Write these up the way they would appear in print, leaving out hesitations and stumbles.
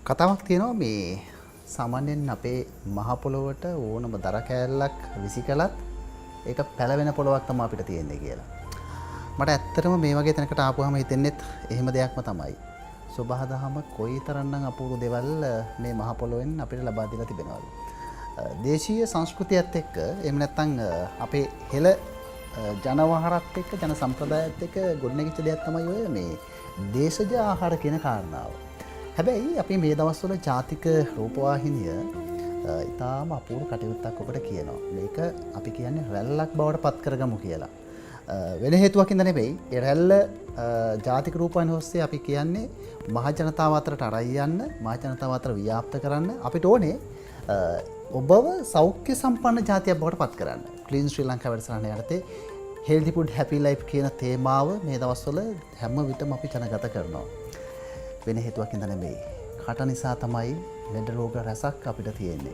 කතාවක් තියෙනවා මේ සාමාන්‍යයෙන් අපේ මහ පොළොවට ඕනම දර කෑල්ලක් විසි කළත් ඒක පැලවෙන පොළොවක් තමයි අපිට තියෙන්නේ කියලා. මට ඇත්තටම මේ වගේ තැනකට ආපුවාම හිතෙන්නෙත් එහෙම දෙයක්ම තමයි. සොබාදහම කොයිතරම්නම් අපූර්ව දේවල් මේ මහ පොළොවෙන් අපිට ලබා දීලා තිබෙනවද? දේශීය සංස්කෘතියත් එක්ක එහෙම නැත්නම් අපේ හෙළ ජනවහරත් එක්ක ජන සම්ප්‍රදායත් එක්ක ගොඩනැගිච්ච දෙයක් තමයි ඔය මේ දේශජ ආහාර කියන කාරණාව. හැබැයි අපි මේ දවස්වල ජාතික රූපවාහිනිය ඉතාම අපූර්ව කටයුත්තක් ඔබට කියනවා. මේක අපි කියන්නේ රැල්ලක් බවට පත් කරගමු කියලා. වෙන හේතුවක් හින්දා නෙවෙයි. ඒ රැල්ල ජාතික රූපවාහිනිය ඔස්සේ අපි කියන්නේ මහ ජනතාව අතරට අරයි යන්න, මහ ජනතාව අතර ව්‍යාප්ත කරන්න අපිට ඕනේ ඔබව සෞඛ්‍ය සම්පන්න ජාතියක් බවට පත් කරන්න. ක්ලීන් ශ්‍රී ලංකා වැඩසටහන යටතේ හෙල්දි ෆුඩ් හැපි ලයිෆ් කියන තේමාව මේ දවස්වල හැම විටම අපි ජනගත කරනවා. වෙන හේතුවක් හින්දා නෙමෙයි. කට නිසා තමයි ලෙඩ රෝග රැසක් අපිට තියෙන්නේ.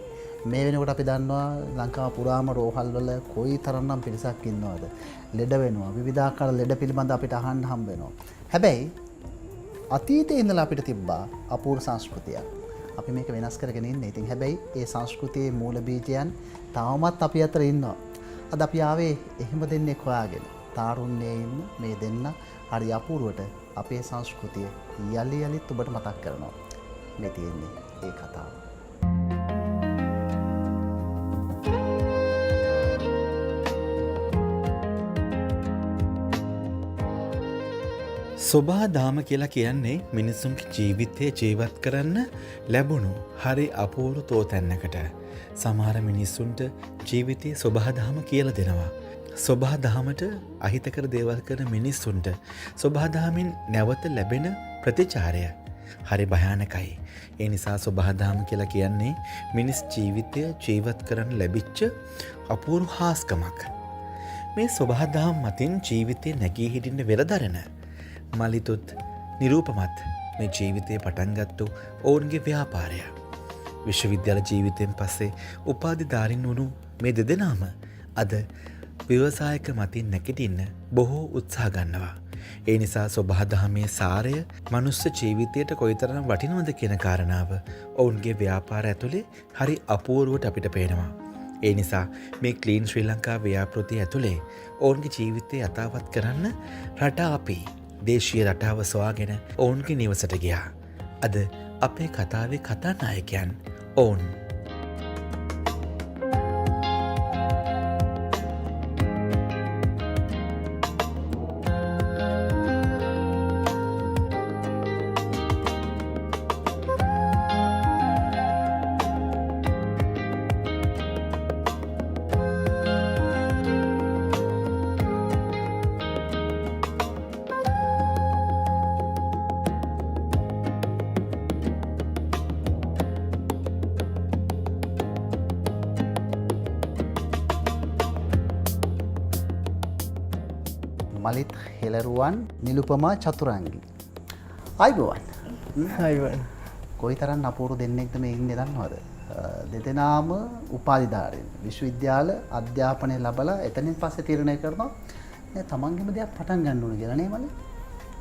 මේ වෙනකොට අපි දන්නවා ලංකාව පුරාම රෝහල් වල කොයි තරම්නම් පිරිසක් ඉන්නවද? ලෙඩ වෙනවා. විවිධාකාර ලෙඩ පිළිබඳ අපිට අහන්න හම්බ වෙනවා. හැබැයි අතීතයේ ඉඳලා අපිට තිබ්බා අපූර්ව සංස්කෘතියක්. අපි මේක වෙනස් කරගෙන ඉන්නේ. ඉතින් හැබැයි ඒ සංස්කෘතියේ මූල බීජයන් තවමත් අපි අතර ඉන්නවා. අද අපි ආවේ එහෙම දෙන්නෙක් හොයාගෙන. තාරුණ්‍යයේ ඉන්න මේ දෙන්න හරි අපූර්වට අපේ සංස්කෘතිය යලි යලිත් ඔබට මතක් කරනවා. මේ තියෙන්නේ ඒ කතාව. සොබාදහම කියලා කියන්නේ මිනිසුන්ගේ ජීවිතය ජීවත් කරන්න ලැබුණු හරි අපූර්ව තෝතැන්නකට. සමහර මිනිස්සුන්ට ජීවිතයේ සොබාදහම කියලා දෙනවා. සොබාදහමට අහිතකර දේවල් කරන මිනිස්සුන්ට සොබාදහමින් නැවත ලැබෙන ප්‍රතිචාරය හරි භයානකයි. ඒ නිසා සොබාදහම කියලා කියන්නේ මිනිස් ජීවිතය ජීවත් කරන්න ලැබිච්ච අපූර්ව හාස්කමක්. මේ සොබාදහම මතින් ජීවිතේ නැගී හිටින්න වෙරදරන මලිතුත් නිරූපමත් මේ ජීවිතය පටන්ගත්තු ඔවුන්ගේ ව්‍යාපාරය. විශ්වවිද්‍යාල ජීවිතයෙන් පස්සේ උපාධිධාරීන් වුණු මේ දෙදෙනාම අද ව්‍යවසායක මතින් නැගිටින්න බොහෝ උත්සාහ ගන්නවා. ඒ නිසා සොබාදහමේ සාරය මනුස්ස ජීවිතයට කොයිතරම් වටිනවද කියන කාරණාව ඔවුන්ගේ ව්‍යාපාර ඇතුලේ හරි අපූර්වට අපිට පේනවා. ඒ නිසා මේ ක්ලීන් ශ්‍රී ලංකා ව්‍යාපෘතිය ඇතුලේ ඔවුන්ගේ ජීවිතය යථාවත් කරන්න රට අපි දේශීය රටාව සොයාගෙන ඔවුන්ගේ නිවසට ගියා. අද අපේ කතාවේ කතානායකයන් ඔවුන්. මලිත් හෙළරුවන් නිලුපමා චතුරංගි. ආයුබෝවන්. ආයුබෝවන්. කොයිතරම් අපූර්ව දෙන්නෙක්ද මේ ඉන්නේ දන්නවද? දෙදෙනාම උපාධිධාරීන්. විශ්වවිද්‍යාල අධ්‍යාපනය ලැබලා එතනින් පස්සේ තීරණය කරනවා නෑ තමන්ගේම දෙයක් පටන් ගන්න ඕන කියලා නේ මලේ?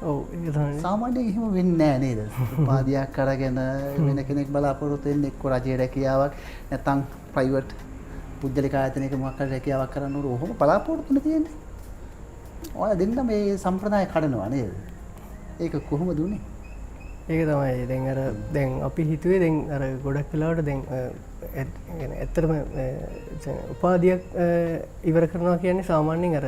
ඔව් ඒක තමයි. සාමාන්‍යයෙන් එහෙම වෙන්නේ නෑ නේද? උපාධියක් අරගෙන වෙන කෙනෙක් බලාපොරොත්තු වෙන්නේ එක්ක රජයේ රැකියාවක් නැත්නම් ප්‍රයිවට් පුද්ගලික ආයතනයක මොකක් හරි රැකියාවක් කරන්න ඕන. ඔහොම බලාපොරොත්තුනේ තියෙන්නේ. ඔයාලා දෙන්න මේ සම්ප්‍රදාය කඩනවා නේද? ඒක කොහොමද උනේ? ඒක තමයි. දැන් අර දැන් අපි හිතුවේ දැන් අර ගොඩක් වෙලාවට දැන් ඇත්තටම උපාධියක් ඉවර කරනවා කියන්නේ සාමාන්‍යයෙන් අර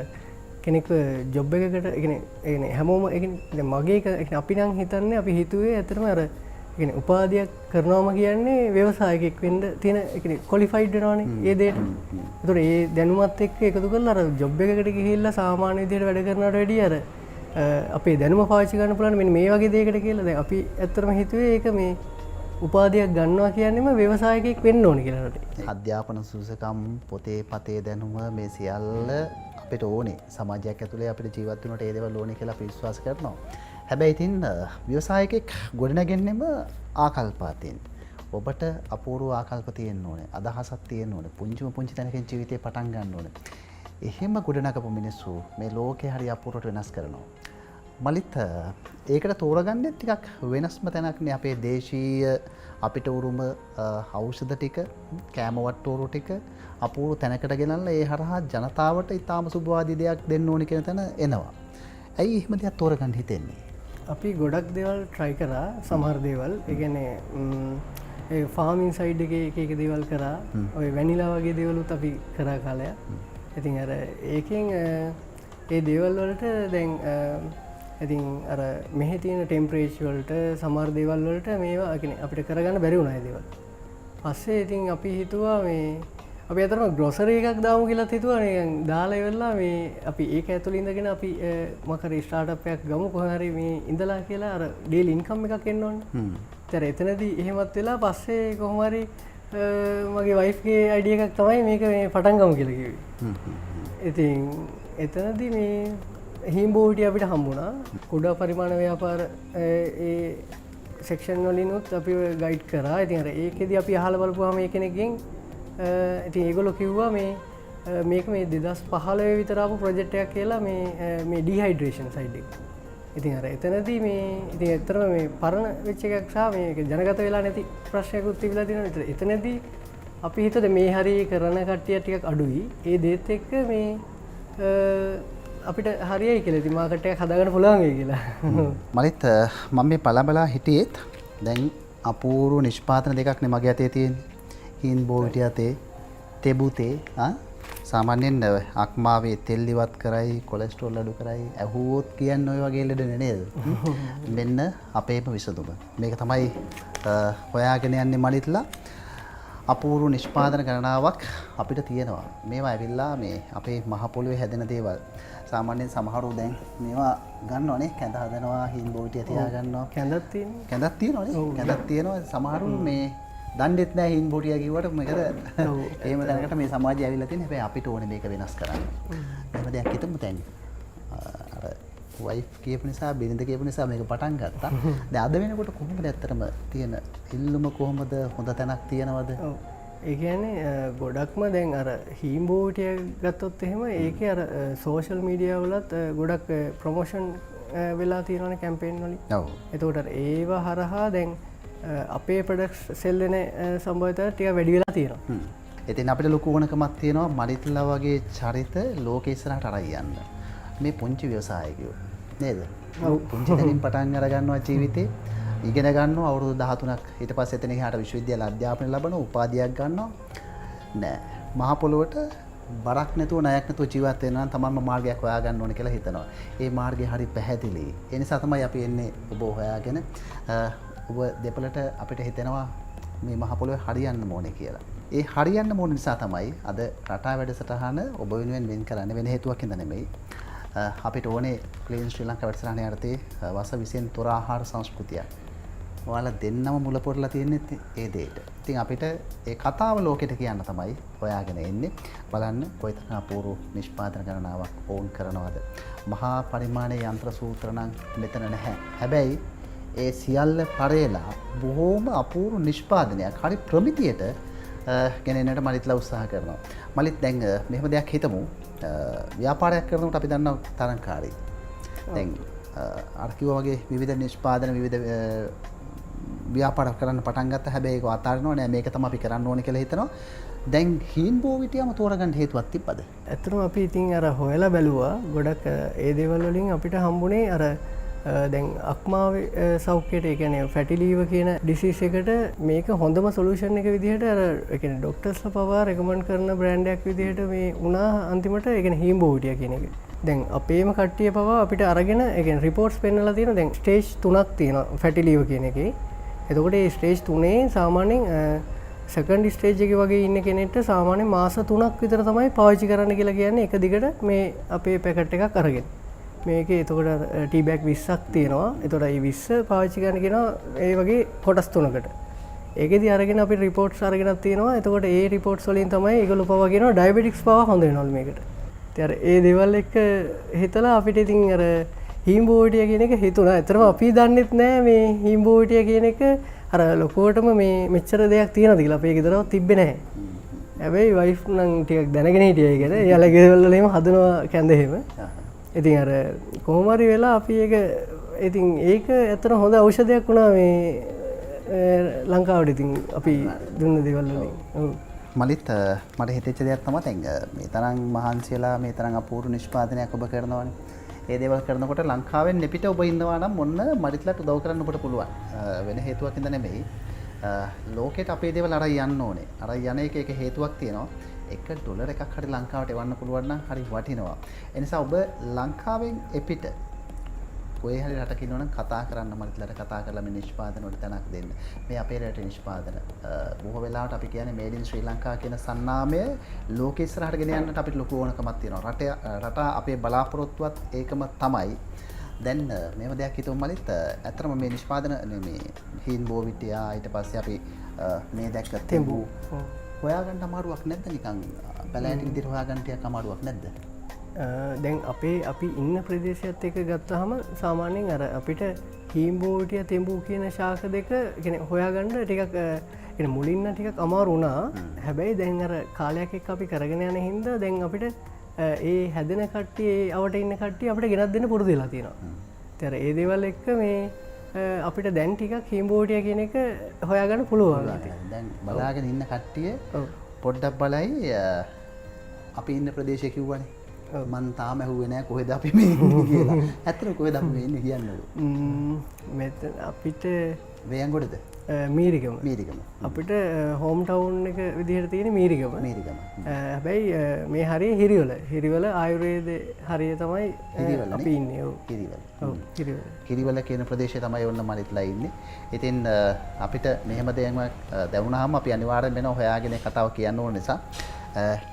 කෙනෙක්ව ජොබ් එකකට ඒ කියන්නේ හැමෝම ඒ කියන්නේ දැන් මගේ එක ඒ කියන්නේ අපි නම් හිතන්නේ අපි හිතුවේ ඇත්තටම අර ඒ කියන්නේ උපාධියක් කරනවම කියන්නේ ව්‍යවසායකෙක් වෙන්න තියෙන ඒ කියන්නේ ක්වොලිෆයිඩ් වෙනවනේ ඒ දෙයට. ඒතකොට ඒ දැනුමත් එක්ක එකතු කරලා අර ජොබ් එකකට ගිහිල්ලා සාමාන්‍ය විදිහට වැඩ කරනවට වැඩිය අර අපේ දැනුම පාවිච්චි කරන්න පුළුවන් මෙන්න මේ වගේ දෙයකට කියලා. දැන් අපි ඇත්තටම හිතුවේ ඒක මේ උපාධියක් ගන්නවා කියන්නේම ව්‍යවසායකයෙක් වෙන්න ඕනේ කියලා රටේ. අධ්‍යාපන සුසුකම් පොතේ පතේ දැනුම මේ සියල්ල අපිට ඕනේ. සමාජයක් ඇතුලේ අපිට ජීවත් වෙනකොට ඒ දේවල් ඕනේ කියලා අපි විශ්වාස කරනවා. හැබැයි ඉතින් ව්‍යවසායකෙක් ගොඩනගෙන්නෙම ආකල්ප අතින්. ඔබට අපූර්ව ආකල්ප තියෙන්න ඕනේ, අදහසක් තියෙන්න ඕනේ, පුංචිම පුංචි තැනකින් ජීවිතේ පටන් ගන්න ඕනේ. එහෙම ගොඩනගපු මිනිස්සු මේ ලෝකේ හරි අපූර්වට වෙනස් කරනවා. මලිත් ඒකට තෝරගන්නේ ටිකක් වෙනස්ම තැනක්නේ අපේ දේශීය අපිට උරුම ඖෂධ ටික, කෑම වට්ටෝරු ටික අපූර්ව තැනකට ගෙනල්ලා ඒ හරහා ජනතාවට ඉතාම සුබවාදී දෙයක් දෙන්න ඕනි කියන තැන එනවා. ඇයි එහෙම දෙයක් තෝරගන්න හිතෙන්නේ? අපි ගොඩක් දේවල් ට්‍රයි කරා, සමහර දේවල්. ඒ කියන්නේ ඒ ෆාමින් සයිඩ් එකේ එක එක දේවල් කරා. ඔය වැනිලා වගේ දේවලුත් අපි කරා කාලයක්. ඉතින් අර ඒකෙන් ඒ දේවල් වලට දැන් ඉතින් අර මෙහෙ තියෙන ටෙම්පරේචර් වලට සමහර දේවල් වලට මේවා ඒ කියන්නේ අපිට කරගන්න බැරි වුණා ඒ දේවල්. පස්සේ ඉතින් අපි හිතුවා මේ අපි අතරම ග්‍රොසරි එකක් දාමු කියලාත් හිතුවා. නිකන් දාලා ඉවරලා මේ අපි ඒක ඇතුළේ ඉඳගෙන අපි මොකක් හරි ස්ටාර්ට්අප් එකක් ගමු කොහේ හරි මේ ඉඳලා කියලා අර ඩේලි ඉන්කම් එකක් එන්න ඕනේ. ඉතින් අර එතනදී එහෙමත් වෙලා පස්සේ කොහොම හරි මගේ වයිෆ්ගේ අයිඩියා එකක් තමයි මේක මේ පටන් ගමු කියලා කිව්වේ. ඉතින් එතනදී මේ හීම්බෝවිටිය අපිට හම්බුණා. කුඩා පරිමාණ ව්‍යාපාර ඒ සෙක්ෂන් වලිනුත් අපි ගයිඩ් කරා. ඉතින් අර ඒකෙදි අපි අහලා බලපුවාම ඒ කෙනෙක්ගෙන් ඉතින් ඒගොල්ලෝ කිව්වා මේ මේක මේ 2015 විතර ආපු ප්‍රොජෙක්ට් එකක් කියලා මේ ඩිහයිඩ්‍රේෂන් සයිඩ් එක. ඉතින් අර එතනදී මේ ඉතින් ඇත්තටම මේ පරණ වෙච්ච එකක් සහ මේක ජනගත වෙලා නැති ප්‍රශ්නයකුත් තිබිලා තියෙනවා. ඉතින් එතනදී අපි හිතුවේ මේ හරි කරන කට්ටිය ටිකක් අඩුයි. ඒ දේත් එක්ක මේ අපිට හරියයි කියලා. ඉතින් මාකට් එකක් හදාගන්න පුළුවන් වෙයි කියලා. මලිත් මම මේ බලා හිටියෙත් දැන් අපූර්ව නිෂ්පාදන දෙකක් නේ මගේ අතේ තියෙන්නේ. හීන් බෝවිටිය අතේ, තෙබු තේ, සාමාන්‍යයෙන් අක්මාවේ තෙල් ඉවත් කරයි, කොලෙස්ටරෝල් අඩු කරයි. ඇහුවොත් කියන්නේ ඔය වගේ ලෙඩ නේද? මෙන්න අපේම විසඳුම. මේක තමයි හොයාගෙන යන්නේ මලිත්ලා. අපූර්ව නිෂ්පාදන ගණනාවක් අපිට තියෙනවා. මේවා ඇවිල්ලා මේ අපේ මහ පොළොවේ හැදෙන දේවල්. සාමාන්‍යයෙන් සමහරව දැන් මේවා ගන්නවනේ, කැඳ හදනවා, හීන් බෝවිටිය තියා ගන්නවා. කැඳක් තියෙනවා. කැඳක් තියෙනවනේ. කැඳක් තියෙනවා. සමහරු මේ දන්නෙත් නෑ හීන් බෝවිටිය කිව්වට මොකද එහෙම දැනකට මේ සමාජය ඇවිල්ලා තියෙන. හැබැයි අපිට ඕනේ මේක වෙනස් කරන්න. එහෙම දෙයක් හිතමු දැන්. අර වයිෆ් කියපු නිසා, බිරිඳ කියපු නිසා මේක පටන් ගත්තා. දැන් අද වෙනකොට කොහොමද ඇත්තටම තියෙන ඉල්ලුම කොහොමද? හොඳ තැනක් තියෙනවද? ඔව්. ඒ කියන්නේ ගොඩක්ම දැන් අර හීන් බෝවිටිය ගත්තොත් එහෙම ඒකේ අර සෝෂල් මීඩියා වලත් ගොඩක් ප්‍රොමෝෂන් වෙලා තියෙනවනේ කැම්පේන් වලින්. ඔව්. එතකොට අර ඒව හරහා දැන් අපේ ප්‍රොඩක්ට්ස් සෙල් වෙන සම්භාවිතාවය ටිකක් වැඩි වෙලා තියෙනවා. ඉතින් අපිට ලොකු ඕනකමක් තියෙනවා මලිත්ලා වගේ චරිත ලෝකෙ ඉස්සරහට අරන් යන්න. මේ පුංචි ව්‍යවසායකයෝ නේද? ඔව්. පුංචි තැනින් පටන් අර ගන්නවා ජීවිතේ. ඉගෙන ගන්නවා අවුරුදු 13ක්. ඊට පස්සේ එතන එහාට විශ්වවිද්‍යාල අධ්‍යාපනය ලබනවා, උපාධියක් ගන්නවා. නෑ. මහ පොළොවට බරක් නැතුව ණයක් නැතුව ජීවත් වෙනවා නම් තමන්ම මාර්ගයක් හොයා ගන්න ඕනේ කියලා හිතනවා. ඒ මාර්ගය හරි පැහැදිලි. ඒ නිසා තමයි අපි එන්නේ ඔබ හොයාගෙන. ඔබ දෙපළට අපිට හිතෙනවා මේ මහ පොළොවේ හරියන්න ඕනේ කියලා. ඒ හරියන්න ඕන නිසා තමයි අද රටා වැඩසටහන ඔබ වෙනුවෙන් වෙන් කරන්නේ, වෙන හේතුවක් හින්දා නෙමෙයි. අපිට ඕනේ ක්ලීන් ශ්‍රී ලංකා වැඩසටහන යටතේ වස විසෙන් තොර ආහාර සංස්කෘතියක්. ඔයාලා දෙන්නම මුල පොරලා තියෙන්නේ ඒ දෙයට. ඉතින් අපිට ඒ කතාව ලෝකෙට කියන්න තමයි හොයාගෙන එන්නේ. බලන්න කොයිතරම් අපූර්ව නිෂ්පාදන ගණනාවක් ඕන් කරනවද. මහා පරිමාණයේ යන්ත්‍ර සූත්‍ර නම් මෙතන නැහැ. හැබැයි ඒ සියල්ල පරේලා බොහෝම අපූර්ව නිෂ්පාදනයක් හරි ප්‍රමිතියට ගෙනෙන්නට මලිත්ලා උත්සාහ කරනවා. මලිත් දැන් මෙහෙම දෙයක් හිතමු. ව්‍යාපාරයක් කරනකොට අපි දන්නවා තරංකාරී. දැන් අර කිව්වා වගේ විවිධ නිෂ්පාදන විවිධ ව්‍යාපාර කරන්න පටන් ගත්තා. හැබැයි ඒක අතාරිනවා නෑ, මේක තමයි අපි කරන්න ඕනේ කියලා හිතනවා. දැන් හීන් බෝවිටියම තෝරගන්න හේතුවක් තිබ්බද? ඇත්තටම අපි ඉතින් අර හොයලා බැලුවා. ගොඩක් ඒ දේවල් වලින් අපිට හම්බුනේ අර දැන් අක්මාවේ සෞඛ්‍යයට, ඒ කියන්නේ ෆැටි ලීවර් කියන ඩිසීස් එකට මේක හොඳම සොලියුෂන් එක විදිහට අර ඒ කියන්නේ ඩොක්ටර්ස්ලා පවා රෙකමන්ඩ් කරන බ්‍රෑන්ඩ් එකක් විදිහට මේ වුණා අන්තිමට. ඒ කියන්නේ හීන් බෝවිටිය කියන එක. දැන් අපේම කට්ටිය පවා අපිට අරගෙන ඒ කියන්නේ රිපෝට්ස් පෙන්නලා තියෙනවා. දැන් ස්ටේජ් 3ක් තියෙනවා ෆැටි ලීවර් කියන එකේ. එතකොට මේ ස්ටේජ් 3 සාමාන්‍යයෙන් සෙකන්ඩ් ස්ටේජ් එකේ වගේ ඉන්න කෙනෙක්ට සාමාන්‍යයෙන් මාස 3ක් විතර තමයි පාවිච්චි කරන්න කියලා කියන්නේ එක දිගට මේ අපේ පැකට් එකක් අරගෙන. මේකේ එතකොට ටී බෑග් 20ක් තියෙනවා. එතකොට මේ 20 පාවිච්චි කරන්න කියනවා ඒ වගේ කොටස් 3කට. ඒකෙදි අරගෙන අපි රිපෝට්ස් අරගෙනත් තියෙනවා. එතකොට ඒ රිපෝට්ස් වලින් තමයි ඒගොල්ලෝ පවා කියනවා ඩයබටික්ස් පවා හොඳ වෙනවලු මේකට. ඉතින් අර ඒ දේවල් එක්ක හිතලා අපිට ඉතින් අර හීම්බෝවිටිය කියන එක හිතුණා. ඇත්තටම අපි දන්නෙත් නෑ මේ හීම්බෝවිටිය කියන එක අර ලොකුවටම මේ මෙච්චර දෙයක් තියෙනවද කියලා. අපේ ගෙදරවත් තිබ්බේ නෑ. හැබැයි වයිෆ් නම් ටිකක් දැනගෙන හිටියා ඒ ගැන. එයාලා ගෙදරවල එහෙම හදනවා කැඳ එහෙම. ඉතින් අර කොහොම හරි වෙලා අපි ඒක ඉතින් ඒක ඇත්තටම හොඳ ඖෂධයක් වුණා මේ ලංකාවට ඉතින් අපි දුන්න දේවල් වලින්. ඔව්. මලිත් මට හිතෙච්ච දෙයක් තමයි දැන් මේ තරම් මහන්සි වෙලා මේ තරම් අපූර්ව නිෂ්පාදනයක් ඔබ කරනවනේ. ඒ දේවල් කරනකොට ලංකාවෙන් එපිට ඔබ ඉන්නවා නම් ඔන්න මලිත්ලට උදව් කරන්න ඔබට පුළුවන්. වෙන හේතුවක් හින්දා නෙමෙයි. ලෝකෙට අපේ දේවල් අරන් යන්න ඕනේ. අරන් යන එක එක හේතුවක් තියෙනවා. $1 එකක් හරි ලංකාවට එවන්න පුළුවන් නම් හරි වටිනවා. ඒ නිසා ඔබ ලංකාවෙන් එපිට කොහේ හරි රටක ඉන්නවා නම් කතා කරන්න මලිත්ලට කතා කරලා මේ නිෂ්පාදන වලට තැනක් දෙන්න. මේ අපේ රටේ නිෂ්පාදන. බොහෝ වෙලාවට අපි කියන්නේ මේඩ් ඉන් ශ්‍රී ලංකා කියන සන්නාමය ලෝකෙ ඉස්සරහට ගෙන යන්නට අපිට ලොකු ඕනකමක් තියෙනවා. රට අපේ බලාපොරොත්තුවත් ඒකම තමයි. දැන් මේව දෙයක් හිතුවම මලිත් ඇත්තටම මේ නිෂ්පාදන මේ හීන් බෝවිටියා ඊට පස්සේ අපි මේ දැක්ක තෙඹු හොයාගන්න අමාරුවක් නැද්ද? නිකන් පැලෑටි විදිහට හොයාගන්න ටිකක් අමාරුවක් නැද්ද? දැන් අපි ඉන්න ප්‍රදේශයත් එක්ක ගත්තාම සාමාන්‍යයෙන් අර අපිට හීන් බෝවිටියා තෙඹු කියන ශාක දෙක හොයාගන්න ටිකක් මුලින් නම් ටිකක් අමාරු වුණා. හැබැයි දැන් අර කාලයක් එක්ක අපි කරගෙන යන හින්දා දැන් අපිට ඒ හැදෙන කට්ටිය ඒ අවට ඉන්න කට්ටිය අපිට ගෙනත් දෙන්න පුරුදු වෙලා තියෙනවා. ඉතින් අර ඒ දේවල් එක්ක මේ අපිට දැන් ටිකක් හීන් බෝවිටියා කියන එක හොයාගන්න පුළුවන්. දැන් බලාගෙන ඉන්න කට්ටිය පොඩ්ඩක් බලයි අපි ඉන්න ප්‍රදේශය කිව්වනේ. මං තාම ඇහුවේ නෑ කොහෙද අපි මේ ඉන්නේ කියලා. ඇත්තටම කොහෙද අපි මේ ඉන්නේ කියන්නකෝ. මෙතන අපිට වේයන්ගොඩද? මීරිගම. මීරිගම. අපිට හෝම් ටවුන් එක විදිහට තියෙන මීරිගම. මීරිගම. හැබැයි මේ හරිය හිරිවල. හිරිවල ආයුර්වේද හරිය තමයි අපි ඉන්නේ. ඔව්. හිරිවල. ඔව්, හිරිවල. හිරිවල කියන ප්‍රදේශය තමයි ඔන්න මලිත්ලා ඉන්නේ. ඉතින් අපිට මෙහෙම දෙයක් දැනුණාම අපි අනිවාර්යෙන් වෙනව හොයාගෙන කතාව කියන්න ඕන නිසා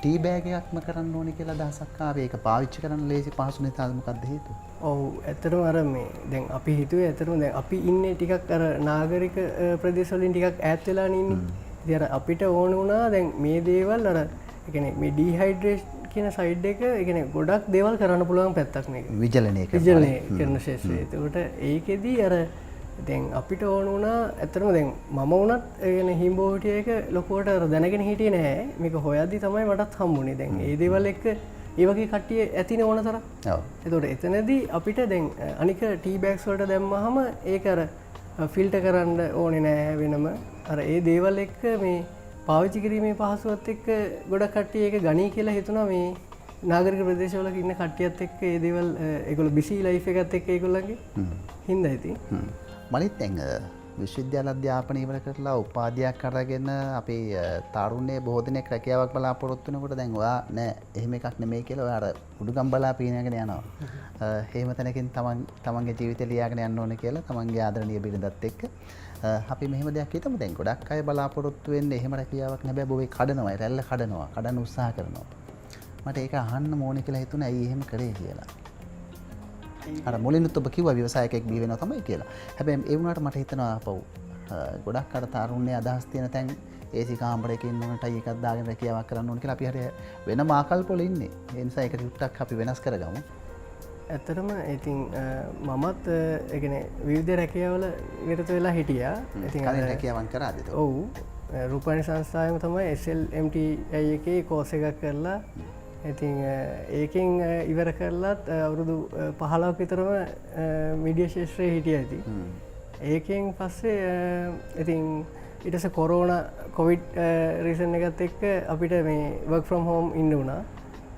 ටී බෑග් එකක්ම කරන්න ඕනේ කියලා අදහසක් ආවේ. ඒක පාවිච්චි කරන්න ලේසි පහසු නිසාද මොකද්ද හේතුව? ඔව්, ඇත්තටම අර මේ දැන් අපි හිතුවේ ඇත්තටම දැන් අපි ඉන්නේ ටිකක් අර නාගරික ප්‍රදේශ වලින් ටිකක් ඈත් වෙලානේ ඉන්නේ. ඉතින් අර අපිට ඕන වුණා දැන් මේ දේවල් අර ඒ කියන්නේ මේ ඩිහයිඩ්‍රේට් කියන සයිඩ් එක ඒ කියන්නේ ගොඩක් දේවල් කරන්න පුළුවන් පැත්තක් මේක. විජලනය කරනවා. විජලනය කරන ක්ෂේත්‍රය. එතකොට ඒකෙදි අර දැන් අපිට ඕන වුණා ඇත්තටම දැන් මම වුණත් ඒ කියන්නේ හීන් බෝවිටියා එක ලොකුවට අර දැනගෙන හිටියේ නෑ. මේක හොයද්දි තමයි මටත් හම්බුනේ. දැන් ඒ දේවල් එක්ක ඒ වගේ කට්ටිය ඇතිනේ ඕන තරම්. එතකොට එතනදී අපිට දැන් අනික ටී බෑග්ස් වලට දැම්මහම ඒක අර ෆිල්ටර් කරන්න ඕනේ නෑ වෙනම. අර ඒ දේවල් එක්ක මේ පාවිච්චි කිරීමේ පහසුවත් එක්ක ගොඩක් කට්ටිය ඒක ගනී කියලා හිතුණා. මේ නාගරික ප්‍රදේශවල ඉන්න කට්ටියත් එක්ක ඒ දේවල් ඒගොල්ලෝ බිසි ලයිෆ් එකත් එක්ක ඒගොල්ලන්ගේ හින්දා ඉතින්. මලිත් දැන් විශ්වවිද්‍යාල අධ්‍යාපනය ඉවර කරලා උපාධියක් අරගෙන අපේ තරුණයේ බොහෝ දෙනෙක් රැකියාවක් බලාපොරොත්තු වෙනකොට දැන් ඔයා නෑ එහෙම එකක් නෙමෙයි කියලා ඔයා අර උඩුගම් බලා පීනගෙන යනවා. එහෙම තැනකින් තමන්ගේ ජීවිතය ලියාගෙන යන්න ඕනේ කියලා තමන්ගේ ආදරණීය බිරිඳත් එක්ක. අපි මෙහෙම දෙයක් හිතමු. දැන් ගොඩක් අය බලාපොරොත්තු වෙන්නේ එහෙම රැකියාවක් නෑ. හැබැයි බොහෝ කඩනවා, ඒ රැල්ල කඩනවා, කඩන්න උත්සාහ කරනවා. මට ඒක අහන්න ඕනේ කියලා හිතුණා ඇයි එහෙම කරේ කියලා. අර මුලින්නුත් ඔබ කිව්වා ව්‍යවසායකයෙක් බිහි වෙනවා තමයි කියලා. හැබැයි ඒ වුණාට මට හිතෙනවා අපව් ගොඩක් අර තරුණයේ අදහස් තියෙන තැන් ඒසි කාමරයක ඉන්න ඕන, ටයි එකක් දාගෙන රැකියාවක් කරන්න ඕන කියලා අපි හරිය වෙනම ආකල්ප වල ඉන්නේ. ඒ නිසා ඒක චුට්ටක් අපි වෙනස් කරගමු. ඇත්තටම ඉතින් මමත් ඒ කියන්නේ විවිධ රැකියාවල නිරත වෙලා හිටියා. ඉතින් කලින් රැකියාවන් කරාද එතකොට? ඔව්. රූපවාහිනී සංස්ථාවේම තමයි SLMTI එකේ කෝස් එකක් කරලා ඉතින් ඒකෙන් ඉවර කරලත් අවුරුදු 15ක් විතරම මීඩියා ක්ෂේත්‍රයේ හිටියා ඉතින්. ඒකෙන් පස්සේ ඉතින් ඊට පස්සේ කොරෝනා කොවිඩ් රීසන් එකත් එක්ක අපිට මේ වර්ක් ෆ්‍රොම් හෝම් ඉන්න වුණා.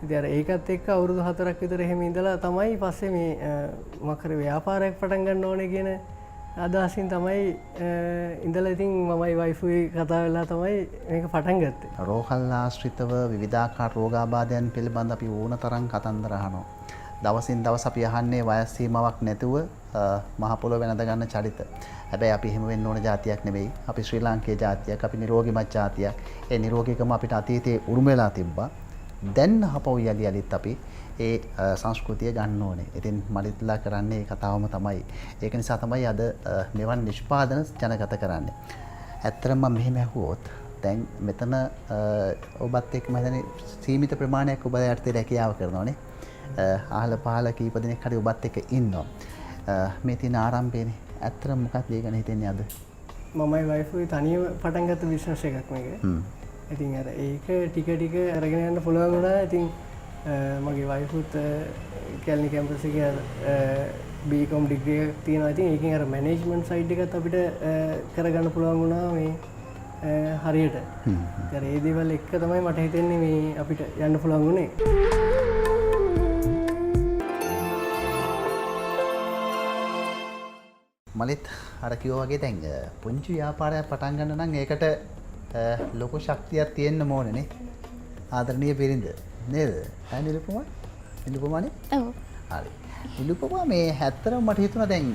ඉතින් අර ඒකත් එක්ක අවුරුදු 4ක් විතර එහෙම ඉඳලා තමයි පස්සේ මේ මොකක් හරි ව්‍යාපාරයක් පටන් ගන්න ඕනේ කියන අදහසින් තමයි ඉඳලා ඉතින් මමයි වයිෆුයි කතා වෙලා තමයි මේක පටන් ගත්තේ. රෝහල් ආශ්‍රිතව විවිධාකාර රෝගාබාධයන් පිළිබඳ අපි ඕන තරම් කතන්දර අහනවා. දවසින් දවස අපි අහන්නේ වයස් සීමාවක් නැතුව මහ පොළොව වැළඳ ගන්න චරිත. හැබැයි අපි එහෙම වෙන්න ඕන ජාතියක් නෙවෙයි. අපි ශ්‍රී ලාංකේය ජාතියක්, අපි නිරෝගිමත් ජාතියක්. ඒ නිරෝගීකම අපිට අතීතයේ උරුම වෙලා තිබ්බා. දැන් අහපව් යලි යලිත් අපි ඒ සංස්කෘතිය ගන්න ඕනේ. ඉතින් මලිත්ලා කරන්නේ ඒ කතාවම තමයි. ඒක නිසා තමයි අද මෙවන් නිෂ්පාදන ජනගත කරන්නේ. ඇත්තටම මම මෙහෙම ඇහුවොත් දැන් මෙතන ඔබත් එක්ක මම හිතන්නේ සීමිත ප්‍රමාණයක් ඔබ යටතේ රැකියාව කරනවානේ. අහල පහල කීප දෙනෙක් හරි ඔබත් එක්ක ඉන්නවා. මේ තියෙන ආරම්භයනේ. ඇත්තටම මොකක්ද ඒ ගැන හිතෙන්නේ අද? මමයි වයිෆුයි තනියම පටන් ගත්ත බිස්නස් එකක් මේක. ඉතින් අර ඒක ටික ටික අරගෙන යන්න පුළුවන් වුණා. ඉතින් මගේ වයිෆුත් කැලණි කැම්පස් එකේ BCom degree එකක් තියෙනවා. ඉතින් ඒකෙන් අර මැනේජ්මන්ට් සයිඩ් එකත් අපිට කරගන්න පුළුවන් වුණා මේ හරියට. ඉතින් ඒ දේවල් එක්ක තමයි මට හිතෙන්නේ මේ අපිට යන්න පුළුවන් වුණේ. මලිත් අර කිව්වා වගේ දැන් පුංචි ව්‍යාපාරයක් පටන් ගන්න නම් ඒකට ලොකු ශක්තියක් තියෙන්න ඕනේ නේ. ආදරණීය බිරිඳ නේද? ඈ නිරුපමා? නිරුපමානේ? ඔව්. හරි. නිරුපමා මේ ඇත්තටම මට හිතුණා දැන්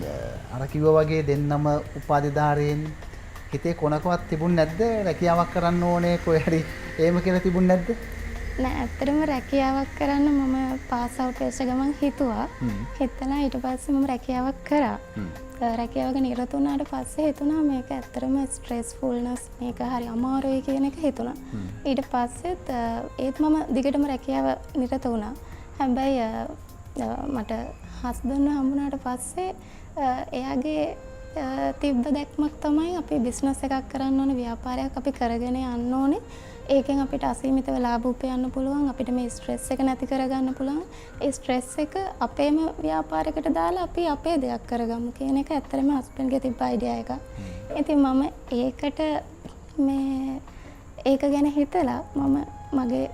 අර කිව්වා වගේ දෙන්නම උපාධිධාරීන් හිතේ කොනකවත් තිබුණ නැද්ද රැකියාවක් කරන්න ඕනේ කොහේ හරි එහෙම කියලා තිබුණ නැද්ද? නෑ, ඇත්තටම රැකියාවක් කරන්න මම පාස් අවුට් වෙච්ච ගමන් හිතුවා. හිතලා ඊට පස්සේ මම රැකියාවක් කරා. රැකියාවක නිරත වුණාට පස්සේ හිතුණා මේක ඇත්තටම ස්ට්‍රෙස්ෆුල්නස් මේක හරි අමාරුයි කියන එක හිතුණා. ඊට පස්සෙත් ඒත් මම දිගටම රැකියාව නිරත වුණා. හැබැයි මට හස්බන්ඩ් හම්බුණාට පස්සේ එයාගේ තිබ්බ දැක්මක් තමයි අපි බිස්නස් එකක් කරන්න ඕනේ, ව්‍යාපාරයක් අපි කරගෙන යන්න ඕනේ. ඒකෙන් අපිට අසීමිතව ලාභ උපයන්න පුළුවන්, අපිට මේ ස්ට්‍රෙස් එක නැති කරගන්න පුළුවන්. ඒ ස්ට්‍රෙස් එක අපේම ව්‍යාපාරයකට දාලා අපි අපේ දෙයක් කරගමු කියන එක ඇත්තටම හස්බන්ඩ්ගේ තිබ්බ අයිඩියා එකක්. ඉතින් මම ඒකට මේ ඒක ගැන හිතලා මම මගේ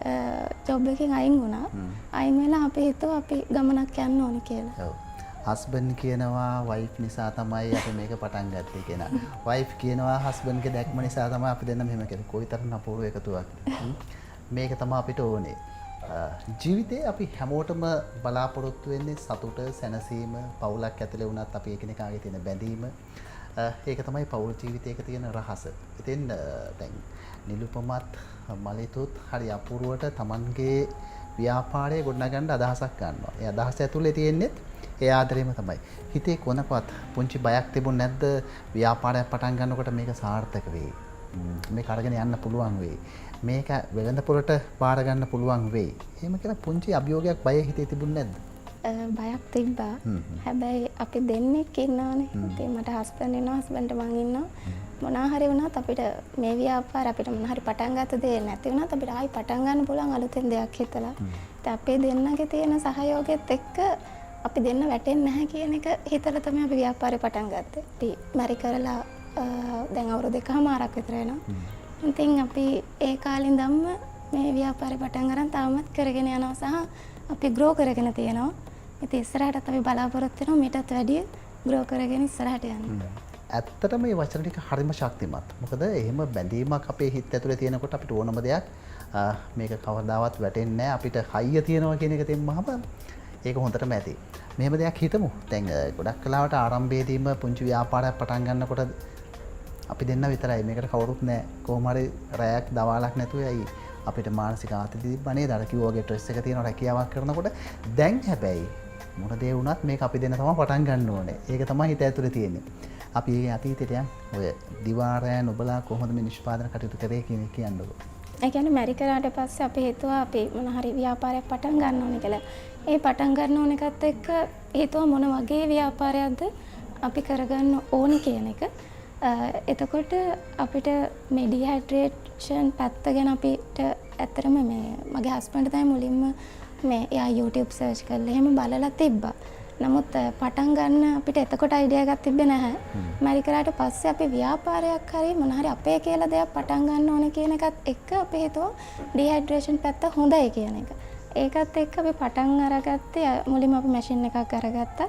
ජොබ් එකෙන් අයින් වුණා. අයින් වෙලා අපි හිතුවා අපි ගමනක් යන්න ඕනේ කියලා. ඔව්. හස්බන්ඩ් කියනවා වයිෆ් නිසා තමයි අපි මේක පටන් ගත්තේ කියලා. වයිෆ් කියනවා හස්බන්ඩ්ගේ දැක්ම නිසා තමයි අපි දෙන්න මෙහෙම කියලා. කොයිතරම් අපූර්ව එකතුවක්ද. මේක තමයි අපිට ඕනේ. ජීවිතේ අපි හැමෝටම බලාපොරොත්තු වෙන්නේ සතුට, සැනසීම, පවුලක් ඇතුලේ වුණත් අපි එකිනෙකාගේ තියෙන බැඳීම. ඒක තමයි පවුල් ජීවිතයක තියෙන රහස. ඉතින් දැන් නිලුපමත් මලිතුත් හරි අපූර්වට Tamanගේ ව්‍යාපාරය ගොඩනගන්න අදහසක් ගන්නවා. ඒ අදහස ඇතුලේ තියෙන්නේත් ඒ ආදරේම තමයි. හිතේ කොනකවත් පුංචි බයක් තිබුණ නැද්ද ව්‍යාපාරයක් පටන් ගන්නකොට මේක සාර්ථක වෙයි, මේක අරගෙන යන්න පුළුවන් වෙයි, මේක වෙළඳ පොළට බාර ගන්න පුළුවන් වෙයි, එහෙම කියලා පුංචි අභියෝගයක් බය හිතේ තිබුණ නැද්ද? බයක් තිබ්බා. හැබැයි අපි දෙන්නෙක් ඉන්නවනේ. ඉතින් මට හස්බන්ඩ් ඉන්නවා, හස්බන්ඩ්ට මං ඉන්නවා. මොනවා හරි වුණත් අපිට මේ ව්‍යාපාර අපිට මොනවා හරි පටන් ගත්ත දේ නැති වුණත් අපිට ආයි පටන් ගන්න පුළුවන් අලුතෙන් දෙයක් හිතලා. ඉතින් අපේ දෙන්නගේ තියෙන සහයෝගයත් එක්ක අපි දෙන්න වැටෙන්නේ නැහැ කියන එක හිතලා තමයි අපි ව්‍යාපාරේ පටන් ගත්තේ. අපි මැරි කරලා දැන් අවුරුදු දෙකමාරක් විතර වෙනවා. ඉතින් අපි ඒ කාලේ ඉඳන්ම මේ ව්‍යාපාරේ පටන් අරන් තාමත් කරගෙන යනවා සහ අපි ග්‍රෝ කරගෙන තියෙනවා. ඉතින් ඉස්සරහටත් අපි බලාපොරොත්තු වෙනවා මීටත් වැඩිය ග්‍රෝ කරගෙන ඉස්සරහට යන්න. ඇත්තටම මේ වචන ටික හරිම ශක්තිමත්. මොකද එහෙම බැඳීමක් අපේ හිත ඇතුලේ තියෙනකොට අපිට ඕනම දෙයක් මේක කවදාවත් වැටෙන්නේ නැහැ. අපිට හයිය තියෙනවා කියන එක තෙම්මහම ඒක හොඳටම ඇති. මෙහෙම දෙයක් හිතමු. දැන් ගොඩක් වෙලාවට ආරම්භයේදීම පුංචි ව්‍යාපාරයක් පටන් ගන්නකොට අපි දෙන්න විතරයි. මේකට කවුරුත් නැහැ. කොහොම හරි රැයක් දවාලක් නැතුව ඇයි අපිට මානසික ආතතිය තිබ්බා නේද? අර කිව්වා වගේ ස්ට්‍රෙස් එක තියෙනවා රැකියාවක් කරනකොට. දැන් හැබැයි මොන දේ වුණත් මේක අපි දෙන්න තමයි පටන් ගන්න ඕනේ. ඒක තමයි හිත ඇතුලේ තියෙන්නේ. අපි ඒ අතීතයට යන් ඔය දිවා රෑ නොබලා කොහොමද මේ නිෂ්පාදන කටයුතු කරේ කියන එක කියන්නකෝ. ඒ කියන්නේ මැරි කරාට පස්සේ අපි හිතුවා අපි මොන හරි ව්‍යාපාරයක් පටන් ගන්න ඕනේ කියලා. ඒ පටන් ගන්න ඕන එකත් එක්ක හිතුවා මොන වගේ ව්‍යාපාරයක්ද අපි කරගන්න ඕනේ කියන එක. එතකොට අපිට මේ ඩිහයිඩ්‍රේෂන් පැත්ත ගැන අපිට ඇත්තටම මේ මගේ හස්බන්ඩ් තමයි මුලින්ම මේ එයා YouTube search කරලා එහෙම බලලා තිබ්බා. නමුත් පටන් ගන්න අපිට එතකොට අයිඩියා එකක් තිබ්බේ නැහැ. මැරි කරාට පස්සේ අපි ව්‍යාපාරයක් හරි මොන හරි අපේ කියලා දෙයක් පටන් ගන්න ඕනේ කියන එකත් එක්ක අපි හිතුවා ඩිහයිඩ්‍රේෂන් පැත්ත හොඳයි කියන එක. ඒකත් එක්ක අපි පටන් අරගත්තේ මුලින්ම අපි මැෂින් එකක් අරගත්තා.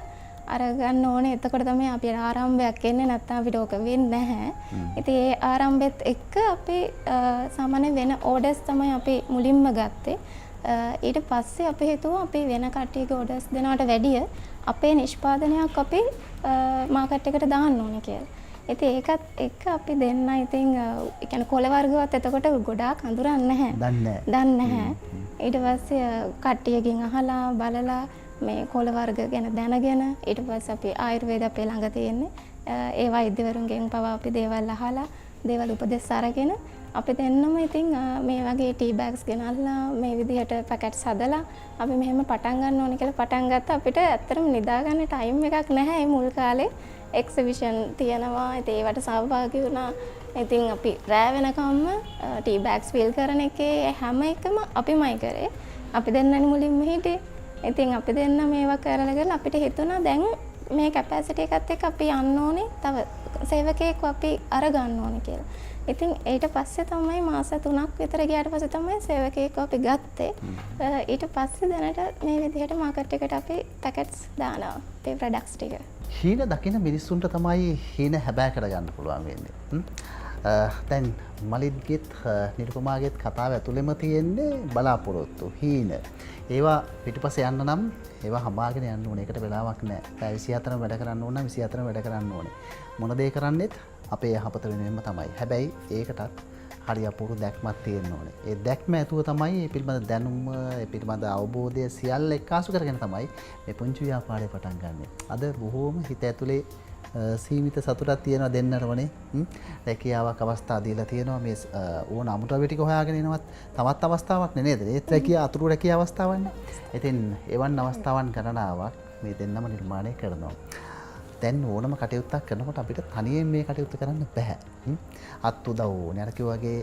අරගන්න ඕනේ එතකොට තමයි අපි ආරම්භයක් එන්නේ, නැත්නම් අපිට ඕක වෙන්නේ නැහැ. ඉතින් ඒ ආරම්භෙත් එක්ක අපි සාමාන්‍ය වෙන ඕඩර්ස් තමයි අපි මුලින්ම ගත්තේ. ඊට පස්සේ අපි හිතුවා අපි වෙන කට්ටියගේ ඕඩර්ස් දෙනවට වැඩිය අපේ නිෂ්පාදනයක් අපි මාකට් එකට දාන්න ඕනේ කියලා. ඉතින් ඒකත් එක්ක අපි දෙන්න ඉතින් ඒ කියන්නේ කොළ වර්ගවත් එතකොට ගොඩාක් අඳුරන්නේ නැහැ. දන්නේ නැහැ. දන්නේ නැහැ. ඊට පස්සේ කට්ටියගෙන් අහලා බලලා මේ කොළ වර්ග ගැන දැනගෙන ඊට පස්සේ අපි ආයුර්වේද අපේ ළඟ තියෙන්නේ. ඒ වෛද්‍යවරුන්ගෙන් පවා අපි දේවල් අහලා දේවල් උපදෙස් අරගෙන අපි දෙන්නම ඉතින් මේ වගේ ටී බෑග්ස් ගෙනල්ලා මේ විදිහට පැකට්ස් හදලා අපි මෙහෙම පටන් ගන්න ඕනේ කියලා පටන් ගත්තා. අපිට ඇත්තටම නිදා ගන්න ටයිම් එකක් නැහැ මේ මුල් කාලේ. එක්සිබිෂන් තියෙනවා. ඉතින් ඒවට සහභාගී වුණා. ඉතින් අපි රෑ වෙනකම්ම ටී බෑග්ස් ෆිල් කරන එකේ හැම එකම අපිමයි කරේ. අපි දෙන්නනේ මුලින්ම හිටියේ. ඉතින් අපි දෙන්න මේවා කරලා කරලා අපිට හිතුණා දැන් මේ කැපැසිටි එකත් එක්ක අපි යන්න ඕනේ, තව සේවකයෙක්ව අපි අරගන්න ඕනේ කියලා. ඉතින් ඊට පස්සේ තමයි මාස 3ක් විතර ගියාට පස්සේ තමයි සේවකයෙක්ව අපි ගත්තේ. ඊට පස්සේ දැනට මේ විදිහට මාකට් එකට අපි පැකට්ස් දානවා අපේ ප්‍රොඩක්ට්ස් ටික. හීන දකින මිනිස්සුන්ට තමයි හීන හැබෑ කරගන්න පුළුවන් වෙන්නේ. දැන් මලිත්ගෙත් නිරුපමාගෙත් කතාව ඇතුළෙම තියෙන්නේ බලාපොරොත්තු, හීන. ඒවා පිටිපස්සේ යන්න නම් ඒවා හඹාගෙන යන්න ඕනේ. ඒකට වෙලාවක් නෑ. පැය 24ම වැඩ කරන්න ඕන නම් 24ම වැඩ කරන්න ඕනේ. මොන දේ කරන්නෙත් අපේ යහපත වෙනුවෙන්ම තමයි. හැබැයි ඒකටත් හරි අපූර්ව දැක්මක් තියෙන්න ඕනේ. ඒ දැක්ම ඇතුව තමයි ඒ පිළිබඳ දැනුම, ඒ පිළිබඳ අවබෝධය සියල්ල එක්කාසු කරගෙන තමයි මේ පුංචි ව්‍යාපාරය පටන් ගන්නෙ. අද බොහෝම හිත ඇතුලේ සීමිත සතුටක් තියෙනවා දෙන්නටමනේ. රැකියාවක් අවස්ථා දීලා තියෙනවා. මේ ඕන අමුද්‍රව්‍ය ටික හොයාගෙන එනවත් තවත් අවස්ථාවක් නේ නේද? ඒත් රැකියා අතුරු රැකියා අවස්ථාවන්නේ. ඉතින් එවන් අවස්ථාවන් ගණනාවක් මේ දෙන්නම නිර්මාණය කරනවා. දැන් ඕනම කටයුත්තක් කරනකොට අපිට තනියෙන් මේ කටයුත්ත කරන්න බැහැ. අත් උදව් ඕනේ. අර කිව්වා වගේ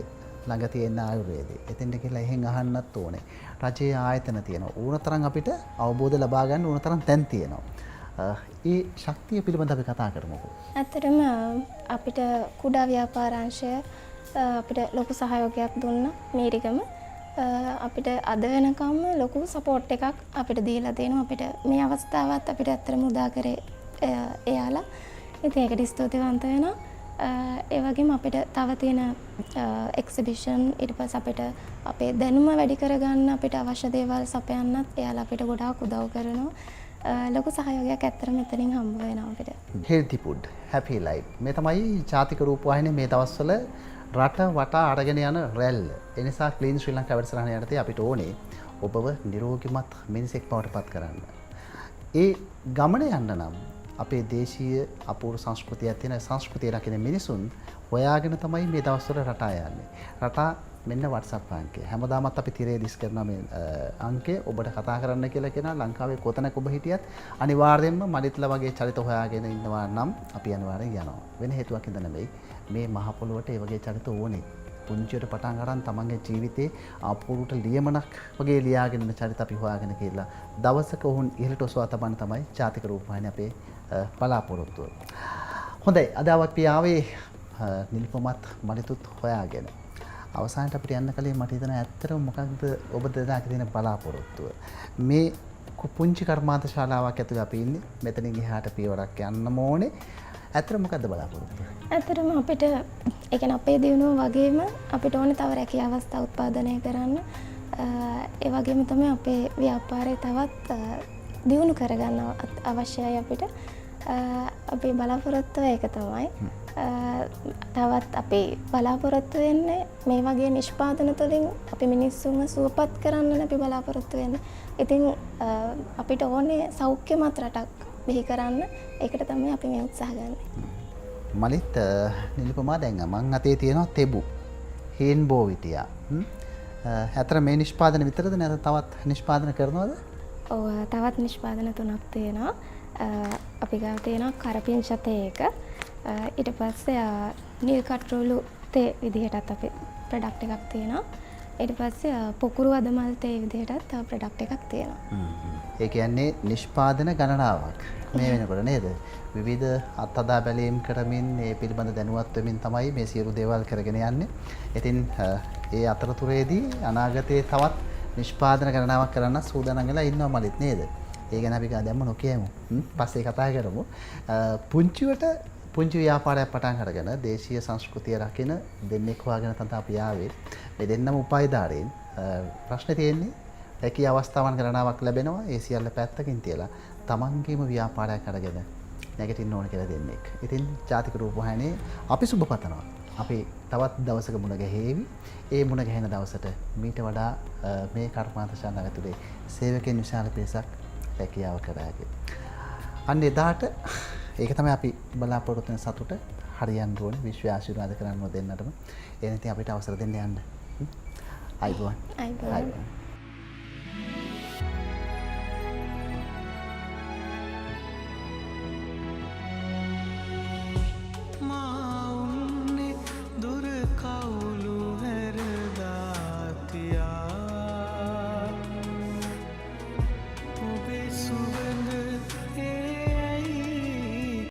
ළඟ තියෙන ආයුර්වේදය. එතෙන්ට කියලා එහෙන් අහන්නත් ඕනේ. රජයේ ආයතන තියෙනවා. ඕන තරම් අපිට අවබෝධ ලබා ගන්න ඕන තරම් තැන් තියෙනවා. ඒ ශක්තිය පිළිබඳ අපි කතා කරමුකෝ. ඇත්තටම අපිට කුඩා ව්‍යාපාරාංශය අපිට ලොකු සහයෝගයක් දුන්නා මීරිගම. අපිට අද වෙනකම්ම ලොකු සපෝට් එකක් අපිට දීලා තියෙනවා. අපිට මේ අවස්ථාවත් අපිට ඇත්තටම උදා කරේ එයාලා. ඉතින් ඒකට ස්තුතිවන්ත වෙනවා. ඒ වගේම අපිට තව තියෙන එක්සිබිෂන්, ඊට පස්සේ අපිට අපේ දැනුම වැඩි කරගන්න අපිට අවශ්‍ය දේවල් සපයන්නත් එයාලා අපිට ගොඩාක් උදව් කරනවා. ලොකු සහයෝගයක් ඇත්තටම එතනින් හම්බ වෙනවා අපිට. හෙල්ති ෆුඩ්, හැපි ලයිෆ්. මේ තමයි ජාතික රූපවාහිනිය මේ දවස්වල රට වටා අරගෙන යන රැල්ල. ඒ නිසා ක්ලීන් ශ්‍රී ලංකා වැඩසටහන යටතේ අපිට ඕනේ ඔබව නිරෝගිමත් මිනිසෙක් බවට පත් කරන්න. ඒ ගමන යන්න නම් අපේ දේශීය අපූර්ව සංස්කෘතියක් තියෙන සංස්කෘතිය රකින මිනිසුන් හොයාගෙන තමයි මේ දවස්වල රටා යන්නේ. රටා මෙන්න WhatsApp අංකය. හැමදාමත් අපි තිරේ දිස් කරන මේ අංකය ඔබට කතා කරන්න කියලා කියනවා. ලංකාවේ කොතනක ඔබ හිටියත් අනිවාර්යයෙන්ම මලිත්ලා වගේ චරිත හොයාගෙන ඉන්නවා නම් අපි අනිවාර්යෙන් යනවා. වෙන හේතුවක් හින්දා නෙමෙයි. මේ මහ පොළොවට ඒ වගේ චරිත ඕනේ. පුංචියට පටන් අරන් තමන්ගේ ජීවිතේ අපූර්වට ලියමනක් වගේ ලියාගෙන ඉන්න චරිත අපි හොයාගෙන කියලා දවසක ඔවුන් ඉහළට ඔසවා තබන්න තමයි ජාතික රූපවාහිනිය අපේ බලාපොරොත්තුව. හොඳයි, අද අපි ආවේ නිල්පමත් මලිතුත් හොයාගෙන. අවසානට අපිට යන්න කලින් මට හිතෙනවා ඇත්තටම මොකක්ද ඔබ දෙදාගේ තියෙන බලාපොරොත්තුව? මේ පුංචි කර්මාන්ත ශාලාවක් ඇතුලේ අපි ඉන්නේ. මෙතනින් එහාට පියවරක් යන්නම ඕනේ. ඇත්තටම මොකද්ද බලාපොරොත්තුව? ඇත්තටම අපිට ඒ කියන්නේ අපේ දියුණුව වගේම අපිට ඕනේ තව රැකියා අවස්ථා උත්පාදනය කරන්න. ඒ වගේම තමයි අපේ ව්‍යාපාරය තවත් දියුණු කරගන්න අවශ්‍යයි අපිට. අපේ බලාපොරොත්තුව ඒක තමයි. තවත් අපි බලාපොරොත්තු වෙන්නේ මේ වගේ නිෂ්පාදන තුළින් අපි මිනිස්සුන්ව සුවපත් කරන්න අපි බලාපොරොත්තු වෙන්නේ. ඉතින් අපිට ඕනේ සෞඛ්‍යමත් රටක් බිහි කරන්න. ඒකට තමයි අපි මේ උත්සාහ ගන්නේ. මලිත් නිලුපමා දැන් මං අතේ තියෙනවා තෙබු හේන්බෝවිටියා. ඇත්තට මේ නිෂ්පාදන විතරද නැත්නම් තවත් නිෂ්පාදන කරනවද? ඔව්, තවත් නිෂ්පාදන තුනක් තියෙනවා. අපි ගාව තියෙනවා කරපිංච තේ එක. ඊට පස්සේ නිල් කටරොළු තේ විදිහටත් අපි ප්‍රොඩක්ට් එකක් තියෙනවා. ඊට පස්සේ පොකුරු අදමල් තේ විදිහටත් තව ප්‍රොඩක්ට් එකක් තියෙනවා. ඒ කියන්නේ නිෂ්පාදන ගණනාවක් මේ වෙනකොට නේද? විවිධ අත්හදා බැලීම් කරමින් මේ පිළිබඳ දැනුවත් වෙමින් තමයි මේ සියලු දේවල් කරගෙන යන්නේ. ඉතින් ඒ අතරතුරේදී අනාගතයේ තවත් නිෂ්පාදන ගණනාවක් කරන්න සූදානම් වෙලා ඉන්නවා මලිත් නේද? ඒ ගැන අපි දැම්ම නොකියමු. පස්සේ කතා කරමු. පුංචිවට පුංචි ව්‍යාපාරයක් පටන් අරගෙන දේශීය සංස්කෘතිය රකින දෙන්නෙක් හොයාගෙන තමයි අපි ආවේ. මේ දෙන්නම උපායධාරීන්. ප්‍රශ්නේ තියෙන්නේ රැකී අවස්ථාවන් ගණනාවක් ලැබෙනවා. ඒ සියල්ල පැත්තකින් තියලා තමන්ගේම ව්‍යාපාරයක් අරගෙන නැගිටින්න ඕන කියලා දෙන්නෙක්. ඉතින් ජාතික රූපවාහිනියේ අපි සුබ පතනවා. අපි තවත් දවසක මුණ ගැහේවි. ඒ මුණ ගැහෙන දවසට මීට වඩා මේ කර්මාන්ත ශාලාව ඇතුලේ සේවකයන් විශාල පිරිසක් රැකියාව කරාගේ. අන්න එදාට ඒක තමයි අපි බලාපොරොත්තු වෙන සතුට. හරියන්න ඕනේ. විශ්වය ආශිර්වාද කරන්න ඕන දෙන්නටම. ඒ නැත්නම් අපිට අවසර දෙන්න යන්න. අයිබෝන්. අයිබෝන්. අයිබෝන්.